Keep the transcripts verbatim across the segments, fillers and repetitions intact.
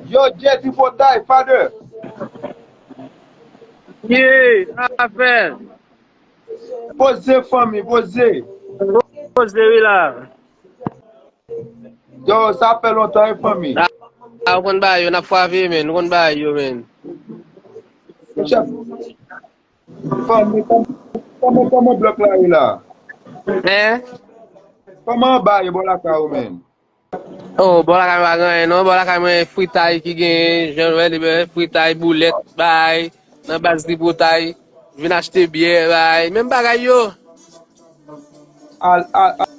Yo, Jay Tripotay, Father. Ye, afè. Poze fanmi, poze. Poze wi la. Yo, sa fè lontan, wi, fanmi. A, a, ou konn bagay yo, n ap frape, men. Ou konn bagay yo, men. Monchè, fanmi, kòman, kòman, kòman blòk la ye la? Hein? Kòman anba ye bò lakay ou, men? Oh, bò lakay mwen pa gen anyen non. Bò lakay mwen fritay ki genyen, jan w wè li, men fritay, boulèt, bay, nan baz tripotay, vin achte byè, bay, menm bagay yo. Al, al, al,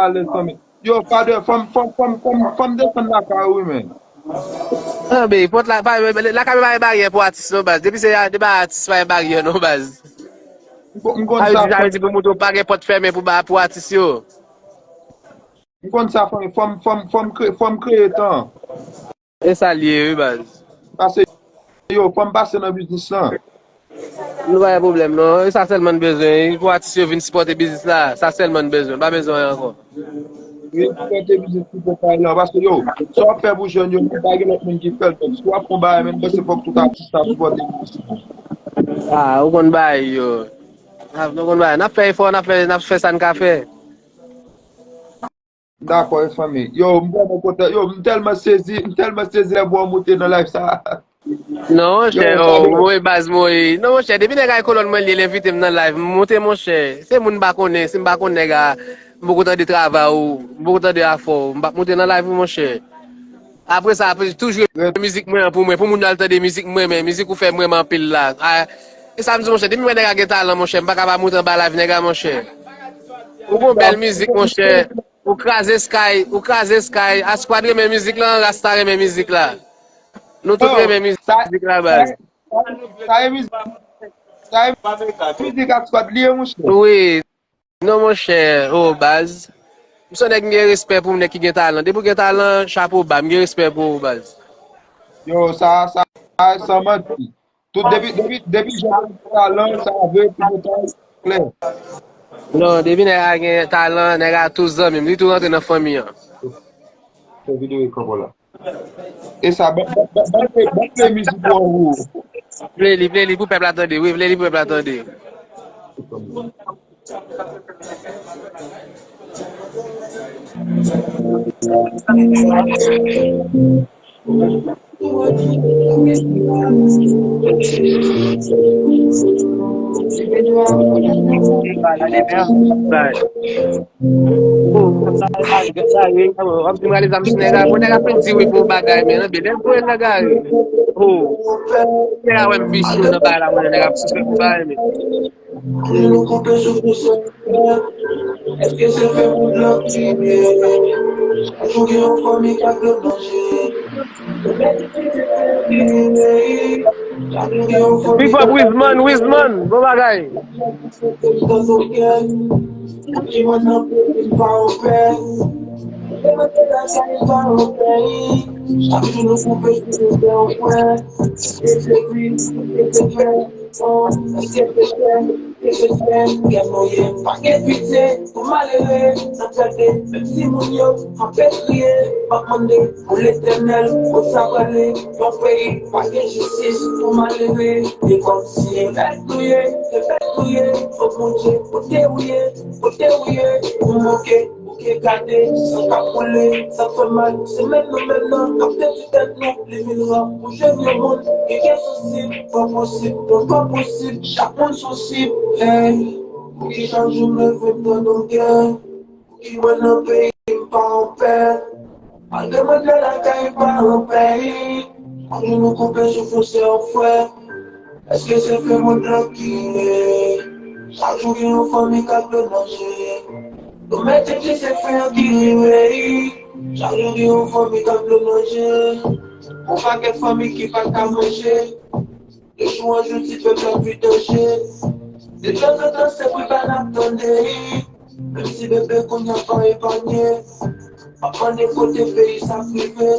al, fanmi. Yo, Father, fò m, fò m, fò m, fò m, fò m desann lakay ou, wi, men. Anben, pòt la, pa, lakay mwen pa gen baryè pou atis non, baz. Depi se, depi atis pa gen baryè non, baz. M konn, m konn sa, sa vle di pou moun yo pa gen pòt fèmen pou ba, pou atis yo. M konn sa, fanmi. Fò m, fò m, fò m kre-, fò m kreye tan. E sa l ye, wi, baz. Pase, yo, fò m pase nan biznis lan. Nou pa gen pwoblèm, non. E sa sèlman n bezwen, wi. Pou atis yo vin sipòte biznis la, sa sèlman n bezwen. Pa bezwen anyen ankò. Vin sipòte biznis Tripotay lan. Pase, yo, sa w ap fè pou jèn yo, pa gen lòt moun ki fè l. Si w ap fè yon bagay, men, se fòk tout atis la sipòte biznis lan. A, ou konn bagay yo. A, nou konn bagay. N ap fè efò, n ap fè, n ap fè sa n ka fè. Dakò, e fanmi. Yo, m vrèman kontan. Yo, m tèlman sezi, m tèlman sezi lè bò moute nan live sa. Non, monchè, oh, mwen baz mwen. Non, monchè, depi nèg a kolòn mwen li, li envite m nan live, m moute, monchè. Se moun m pa konnen, si m pa konn nèg a, m poko tande travay ou, m poko tande afè w, m p ap moute nan live ou, monchè. Apre sa, apre, toujou mizik mwen an pou mwen, pou moun yo al tande mizik mwen, men mizik ou fè m renmen anpil la. A, e sa m di, monchè, depi m wè nèg a gen talan, monchè, m pa ka pa moute anba live nèg a, monchè. Ou gon bèl mizik, monchè. Ou kraze Sky, ou kraze Sky. Askwad renmen mizik la, Rasta renmen mizik la. Nou tout renmen mizik la, baz. Sa e mizik, sa e mizik Askwad li ye, monchè. Wi. Non, monchè, oh, baz. M se yon nèg m gen respè pou nèg ki gen talan. Depi w gen talan, chapo ba, m gen respè pou ou, baz. Yo, sa, sa, sa, san manti. Tout depi, depi, depi jan gen talan, sa vle tout tan klè. Non, depi nèg a gen talan, nèg a tou zanmi m, li tou rantre nan fanmi an. Fè videyo e kanpo la. E sa, ban, ban, ban, ban, ban play mizik ou an ou. Play li, play li pou pèp la tande, wi, play li pou pèp la tande. Wap di m rale zam sou nèg la. Bon, nèg ap fin di wi pou bagay, men anben, lè m voye l nan gari. Oh. Nèg la wè m vye cho nan bagay la, mwen, nèg ap sispann pou bagay, men. Ann nou koupe sou pou sa. Èske se fè moun nan ki byen? Chak jou gen yon fanmi k ap dlo manje. Big up Wizman, Wizman, bon bagay. Chak jou nou koupe sou pou sa. Èske se fè, èske se fè, èske se fè, èske se fè, kè nou ye, pa gen pitye pou malere, nan tèt, menm si moun yo ap kriye, m ap mande pou Letènèl, pou sa prale, yon peyi, pa gen jistis pou malere, e kòmsi evèk nou ye, evèk nou ye, o Bondye, kote ou ye, kote ou ye, pou moke, bouke gade, san k ap boule, sa fè mal, se menm nou menm nan, k ap detwi tèt nou, li vin ran pou jwenn yon moun ki gen sou sib, pa posib, non pa posib, chak moun sou sib, hey, pou ki chak jou m leve m tande m gen, pou ki mwen nan peyi m pa anpè, malgre mwen nan lakay m pa anpè, chak jou nou koupe sou fwonsè an frè, èske se fè mond lan ki ye, chak jou gen yon fanmi k ap dlo manje, nou mèt di se fè an ki rive, chak jou gen yon fanmi k ap dlo manje, yon pakèt fanmi ki pa ka manje, de jou an jou ti pèp la pi danje, detanzantan se pri pa n ap tande, menm si bebe kounye a pa epanye, m ap mande kote peyi sa ap rive,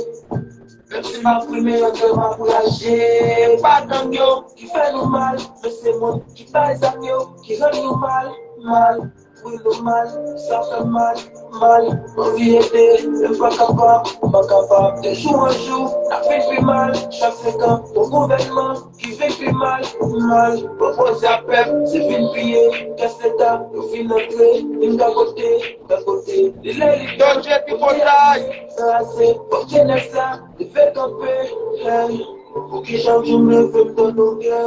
menm si m ap rime yon tè m ap raje, pa gang yo ki fè nou mal, men se moun ki bay zam yo ki rann nou mal, mal. Wi, nou mal, sa fè mal, mal. Anvi ede, men m pa kapab, m pa kapab. De jou an jou, n ap vin pi mal. Chak senk an, yon gouvènman ki vin pi mal, mal. Pwopoze a pèp, se vin piye. Kès leta, yo fin antre, vin gagote, gagote. Li lè li Yo, tan, Dye tripotay. Sa ase, fòk jenès la, leve kanpe. Hey, pou ki jan w di m leve m tann yon gè?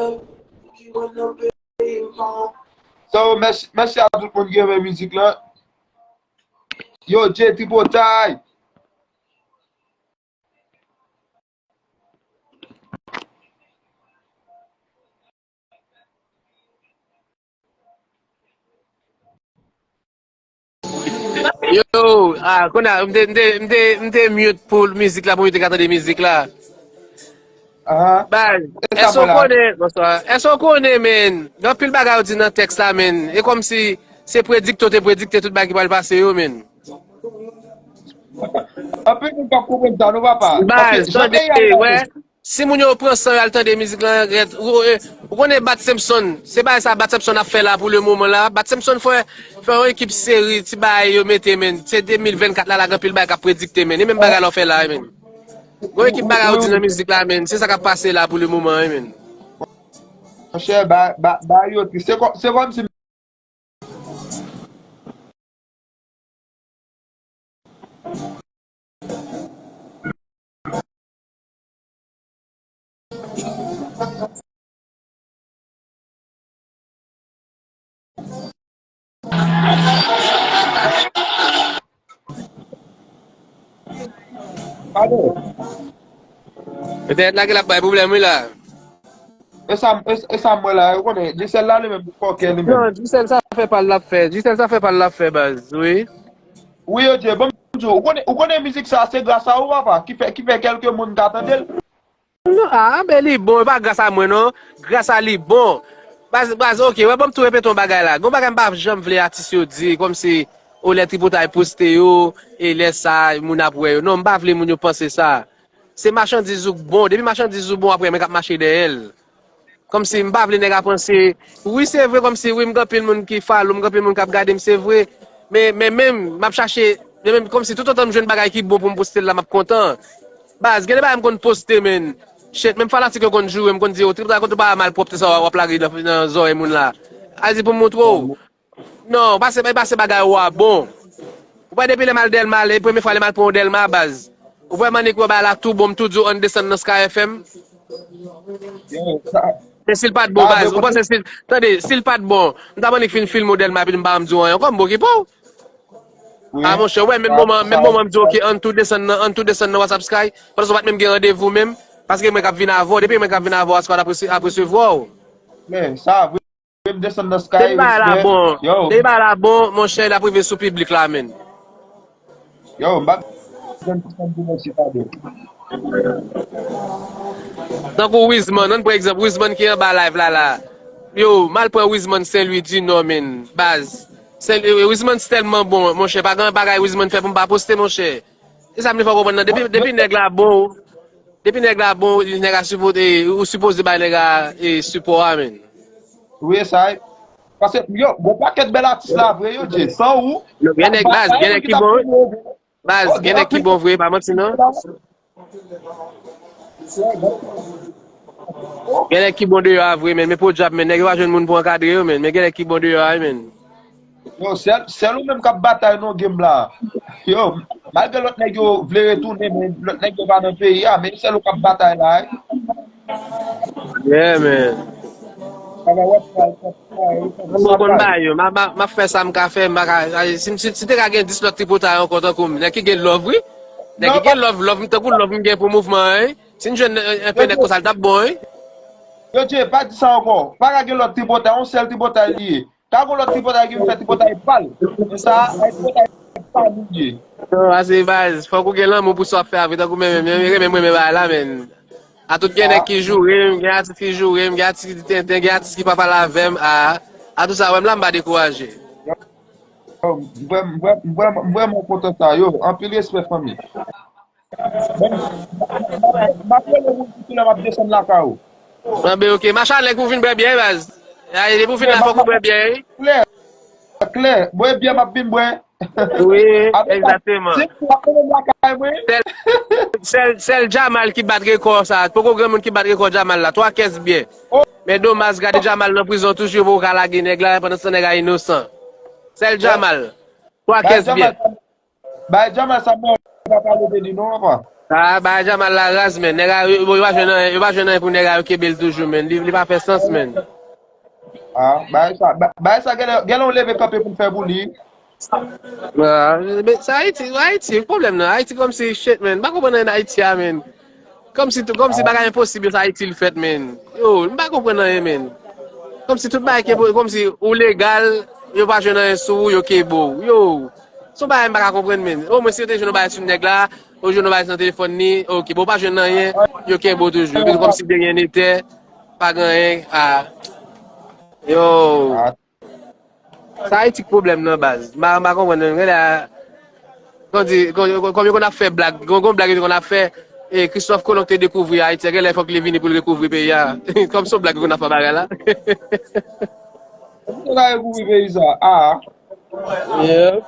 Pou ki mwen nan peyi m pa So, mèsi, mèsi a tout moun ki renmen mizik lan. Yo, Dye tripotay. Yo, ah, kounye a, m te, m te, m te, m te mute pou mizik la, pou mwen te ka tande mizik la. Aha. Baz, E sa èske w mwen la. konnen, bonswa, èske w konnen, men, gen anpil bagay ou di nan tèks la, men, e kòmsi se predikte w te predikte tout bagay ki pral pase yo, men. Anpil moun p ap konprann sa, non, papa. Baz, Ok, jan tande, peyi a ye la, wè. Si moun yo pran san yo al tande mizik lan, rèt, ou, e, ou konnen Bat Simpson, se bagay sa Bat Simpson ap fè la pou le moman la. Bat Simpson fè, fè yon ekip seri, ti bagay yo mete, men. Se de mil vennkat la, la, gen anpil bagay k ap predikte, men. E menm bagay la w fè la, men. Gon ekip bagay ou di nan mizik la, men. Se sa k ap pase la pou le moman, men. Monchè, ba, ba, ba yo tris. Se kò-, se kòmsi Pardon. Entènèt la gen l ap bay pwoblèm, wi, la. E sa, e, e sa m wè la, ou konnen, Djisèl la, li menm, kòkè, li menm. Non, Djisèl sa fè pa l l ap fè. Djisèl sa fè pa l l ap fè, baz, wi. Wi, yo, Dje, bon, m di w, ou konnen, ou konnen mizik sa, se gras a ou, papa, ki fè, ki fè kèlke moun ka tande l. Non, ah, men li bon, e pa gras a mwen, non. Gras a li bon. Baz, baz, ok, wè, bon, m tou repete yon bagay la. Gon bagay m pa janm vle atis yo di, kòmsi, o lè tripotay poste yo, e lè sa, moun ap wè yo. Non, m pa vle moun yo panse sa. Se machandiz ou k bon. Depi machandiz ou bon, ap wè men k ap mache dèyè l. Kòmsi m pa vle nèg a panse, wi, se vre, kòmsi, wi, m gen anpil moun ki follow m, gen anpil moun k ap gade m, se vre. Men, men menm, m ap chache, men menm, kòmsi toutotan m jwenn bagay ki bon pou m poste l la, m ap kontan. Baz, gen de bagay m konn poste, men. Shit, menm fanatik yo konn joure m, konn di, "O, tripotay, kote w pa malpwòpte sa w ap lage nan, nan zòrèy moun la." A di pou m montre w. Non, pase, pase bagay ou a bon. Ou wè depi lè m al Dèlma, lè premye fwa lè m al pran yon Dèlma, baz. Ou wè m annik wè bagay la tou bon, m tou di w ann desann nan Sky F M. Yo, sa, Men si l pa t bon, sa baz, vre ou panse kote si, tande, si l pa t bon, m t ap annik fin filme w Dèlma, epi m pa janm di w anyen ankò, m okipe w. Wi. Ah, monchè, ou wè, menm Sa, moman, menm sa, moman m di w, sa. "Ok, ann tou desann nan, ann tou desann nan WhatsApp Sky," pandan w pa t menm gen randevou menm, paske mwen k ap vin avè w, depi mwen k ap vin avè w, a, se pa w t ap resi-, ap resevwa w. Men, sa vre. M desann nan Sky, respè. Depi bagay la bon, Yo. depi bagay la bon, monchè, l ap rive sou piblik la, menn. Yo, m pa bezwen desann pou mèsi, pardon. Tankou Wizman, ann pran egzanp, Wizman ki anba live la, la. Yo, m al pran Wizman Sen Lwi Dinò, menn, baz. Sen, Wizman tèlman bon, monchè, pa gen bagay Wizman fè pou m pa poste, monchè. Se sa m vle fè w konprann nan. Depi, depi nèg la bon, depi nèg la bon, nèg la sipoze, ou sipoze bay nèg la, e, sipò a, menn. Wi, sa, paske, yo, gon pakèt bèl atis la vre, yo, Dje. San ou, Non, gen nèg baz, gen nèg ki bon, wi. Baz, gen nèg ki bon vre, pa manti, non. Gen nèg ki bon deyò a vre, menn. Men podyab, menn. Nèg yo pa jwenn moun pou ankadre yo, menn. Men gen nèg ki bon deyò a, wi, menn. Yo, sèl, sèl ou menm k ap batay nan game la. Yo, malgre lòt nèg yo vle retounen, men lòt nèg yo pa nan peyi a, men sèl ou k ap batay la, wi. Yeah, man. Bagay w ap fè, w ap fè, w ap fè. Mwen konn ba yo, m a, m a, m ap fè sa m ka fè, m pa ka, si, si, si te ka gen dis lòt tripotay ankò tankou m, nèg ki gen love, wi. Nèg ki gen love, love m tankou love m gen pou mouvman an, wi. Si n jwenn, e, enpe nèg konsa, l t ap bon, wi. Yo, Dje, pa di sa ankò. Pa ka gen lòt tripotay, yon sèl tripotay li ye. Ka gon lòt tripotay ki vin fè tripotay pa l. Men sa, se tripotay pa nou li ye. Non, ase baz, fòk ou gen lanmou pou sa w ap fè a vre, tankou mwen menm, mwen renmen, mwen renmen bagay la, menn. A tout gen nèg ki joure m, gen atis ki joure m, gen atis ki di tenten, gen atis ki pa pale avè m, a, a tout sa, wè m la, m pa dekouraje. Yo, m vrèm-, m vrèm-, m vrèman, m vrèman kontan sa, yo, anpil respè fanmi. Bon, m ap rele moun pou lè m ap desann lakay ou. Anben, ok. Machalè pou vin bwè byè, baz. Ay, depi w vin la, fòk ou bwè byè, wi. klè. Bwè byè m ap vin bwè. Wi, egzakteman. Sèl, sèl, sèl Jamal ki bat rekò sa. Poko gen moun ki bat rekò Jamal la. Twa kès byè. Men domaj, gade Jamal nan prizon toujou, poko ka lage nèg la, pandan se tan nèg la inosan. Sèl Jamal. Twa kès byè. Bay Jamal sa mwen pa pale de li non, papa. Ah, bay Jamal la raz, men. Nèg la, yo, yo pa jwenn anyen, yo pa jwenn anyen pou nèg la, yo kenbe l toujou, men. Li, li pa fè sans, men. Ah, bay sa, bay sa, gen yon leve kanpe pou l fè pou li. Sa Ayiti, Ayiti, pwoblèm nan. Ayiti kòmsi, shit, men. M pa konprann anyen Ayiti a, men. Kòmsi, kòmsi bagay enposib yo sa Ayiti l fèt, men. Yo, m pa konprann anyen, men. Kòmsi tout bagay kenbe, kòmsi ou legal, yo pa jwenn anyen sou ou, yo kenbe w. Yo, se yon bagay m pa ka konprann, men. Omwen si yo te jwenn yon bagay sou nèg la, yo jwenn yon bagay nan telefòn li, ok, bon, pa jwenn anyen, yo kenbe w toujou. Epi kòmsi de ryen netè, pa gen anyen, a. Yo. Sa Ayiti k pwoblèm nan baz. M pa, m pa konprann menm. Genlè, kòm di, kòm, kòm yo konn ap fè blag, gon, gon blag yo te konn ap fè, e Christophe Colomb te dekouvri Ayiti, genlè fòk li vini pou l rekouvri peyi a. Kòm se yon blag yo konn ap fè bagay la. Ou te ka rekouvri peyi sa a. Yeah.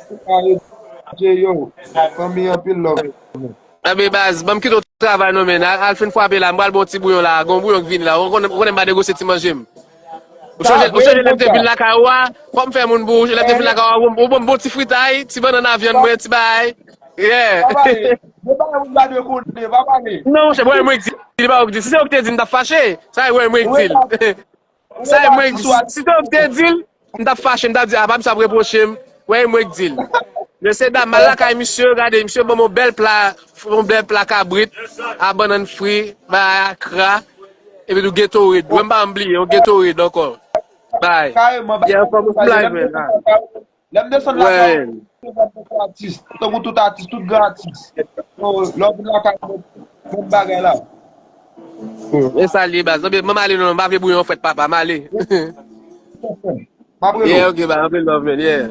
Ou te ka rekouvri yo. Fanmi anpil love. Enben baz, ban m kite w travay non men. Al, al fin frape la, m pral ba w ti bouyon la. Gon bouyon k vini la. Ou konnen, ou konnen m pa negosye ti manje m. Ou sonje, ou sonje lè m te vin lakay ou a? Fò m fè moun pou ou. Lè m te vin lakay ou a, ou, ou ban m bon ti fritay, ti bannann a vyann mwen, ti bagay. Yeah. Pa pale. Gen bagay moun pa dwe konnen, pa pale. Non, monchè, bon, e mwen k di, li pa ou k di. Si se ou k te di, m t ap fache. Sa e mwen k di l. Sa e mwen k di. Si se ou k te di l, m t ap fache, m t ap di, a, pa misye ap repwoche m. Wè, e mwen k di l. Mesye dam, m al lakay misye, gade, misye ban m yon bèl pla, yon bèl pla kabrit, a bannann fri, bay akra, epi tou Gatorade. Wè, m pa janm bliye, yon Gatorade ankò. Bay. Yeah, fò m fly, man. Lè m desann lakay ou, se yon atis. Tankou tout atis, tout gran atis. So, lè w vin lakay mwen, menm bagay la. Hmm, e sa l ye, baz. Zanmi, m ale non, m pa vle bouyon fèt, papa, m ale. M ap rele w. Yeah, ok, baz, anpil love, man, yeah.